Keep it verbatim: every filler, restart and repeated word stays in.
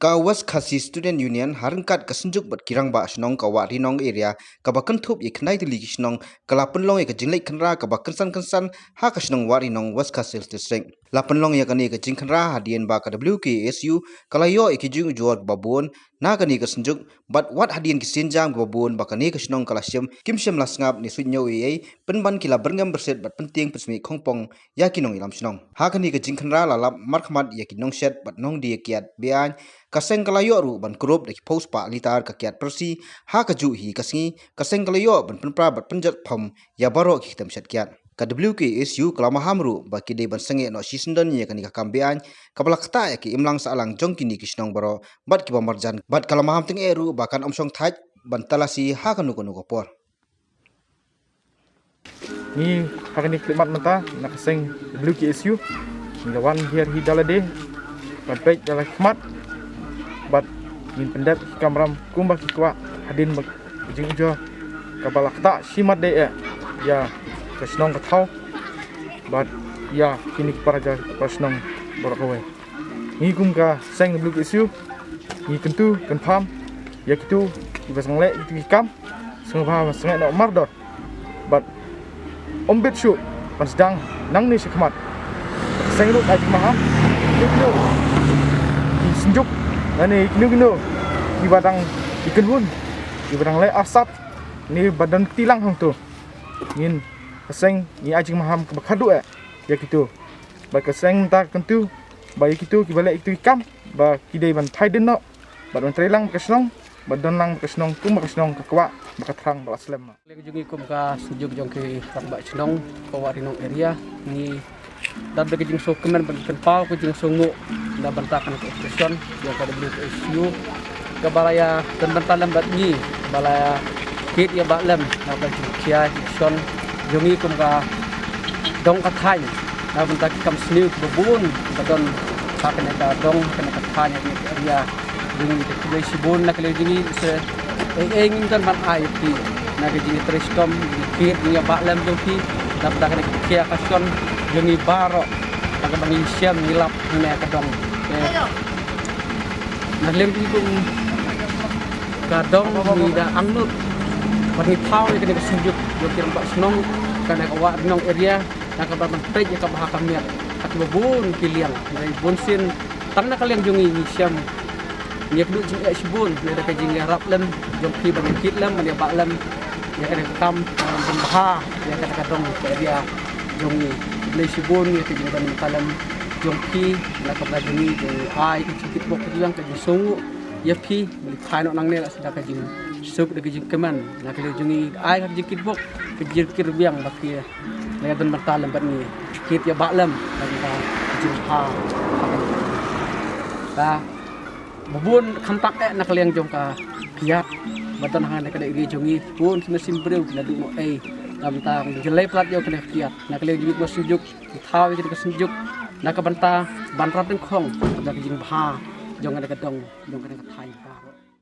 Ka West Khasi Student Union ha ryngkat ka Synjuk bad ki Rangbah Shnong ka Wahrinong area kaba kynthup ïa khyndai tylli ki shnong ka la pynlong ïa ka jingleit khynra kaba kynsan kynsan ha ka shnong Wahrinong, West Khasi Hills District. La pynlong ïa kane ka jingkhynra hadien ba ka W K S U ka la ïoh ïa ki jingujor kiba bun na kane ka Synjuk, bad wat hadien ki sienjam kiba bun ba kane ka shnong ka la shim, kim shym la sngap ne suidñiew ei ei, pynban ki la byrngem byrsit bad pyntieng pynsmih khongpong ïa ki nongïalam shnong. Ha kane ka jingkhynra la lap markhmat ïa ki nongshet bad nongdie kiad beaiñ. Ka seng ka la ïoh ruh ban kurup da ki phew spah litar ka kiad pyrsi ha kajuh hi ka sngi. Ka seng ka la ïoh ban pynpra bad pynjot phom ïa baroh ki ktem shet kiad. Ka W K S U ka la maham ruh ba ki dei ban sangeh noh shisyndon ïa kane ka kam beaiñ kaba la ktah ïa ka imlang sahlang jong kine ki shnong baroh bad kiba marjan, bad ka la maham tyngeh ruh ba kan ym shong thait ban talasi ha kano kano ka por. Ngi ha kane ka khyllipmat mynta na ka seng W K S U, ngi la wan hiar hi da lade ban peit da la khmat bad ngin pyndep ki kamram kumba ki kwah hadien ba ka jingujor kaba la ktah shimat dei eh ïa ka shnong ka thaw bad ïa kine ki para ja para shnong baroh kawei. Ngi kum ka seng W K S U ngi kyntu kynpham ïa kito kiba sngewleh kito ki kam, sngewbha ban sangeh noh mardor bad ym bit shuh ban sdang nangne shakhmat. Seng ruh ka jingmaham ïa kino ki Synjuk lane ïa kino kino kiba dang ïakynhun, kiba dang leh arsap ne ba don kti lang hangto. Ngin ka seng ngi ai jingmaham kaba khadduh eh ïa kito. Bad ka seng mynta ka kyntu ba ïa kito kiba leh kito ki kam ba ki dei ban phai dien noh bad ban trei lang bad ka shnong, bad don lang bad ka shnong kum ba ka shnong ka kwah bad ka thrang ba la slem. Leng jong ngi kum ka Synjuk jong ki Rangbah Shnong ka Wahrinong area, ngi don da ka jingsngewkmen ban pynpaw ka jingsngewnguh na bynta kane ka operation jong ka W K S U kaba la ïa don bynta lem bad ngi, ba la ïa kit ïa bah lem na ka jingkhia jingshon jong ngi kum ka dong ka thaiñ na bynta ki kam sniew kiba bun ba don ha kane ka dong, ha kane ka thaiñ, ha kane ka area jong ngi. Te khublei shibun na ka liang jong ngi, se ei ei ngim don ban ai ïa phi na ka jingïatrei shitom, jingïakit, jingïabah lem jong phi na bynta kane ka khia ka shon jong ngi baroh, na kaba ngi shem ngi lap hangne ha ka dong. Te na ka liang jong ngi kum ka dong ngi da angnud bad ngi thaw ïa kane ka Synjuk jong ki Rangbah Shnong kane ka Wahrinong area na kaba ban peit ïa ka bha ka miat ha kiba bun ki liang. Hynrei bunsien tang na ka liang jong ngi ngi shem ngi ïakduh jingeh shibun na da ka jingïarap lem jong phi ban ïakit lem ban ïabah lem ïa kane ka kam ban bha ïa kane ka dong ka area jong ngi. Khublei shibun ïa ka jingdon bynta lem jong phi na ka bynta jong ngi, jong ngi ai ka jingkitbok ka jingïang ka jingsngewnguh ïa phi, ban phai noh nangne la sdang ka jingsuk da ka jingkmen. Na ka liang jong ngi ai ka jingkitbok ka jingkyrbiang ba phi la ïa don bynta lem bad ngi, kit ïabah lem na ka bynta ka jingbha. Ka ba bun khamtam eh na ka liang jong ka kiad ba don hangne ka dei ri jong ngi, bun sien sien briew ki la duh noh ei na bynta jyllei palat ïa kane ka kiad. Na ka liang jong ngi kum ka Synjuk ngi thaw ïa kane ka Synjuk na ka bynta ban rat dyngkhong na ka jingbha jong kane ka dong, jong kane ka thaiñ baroh.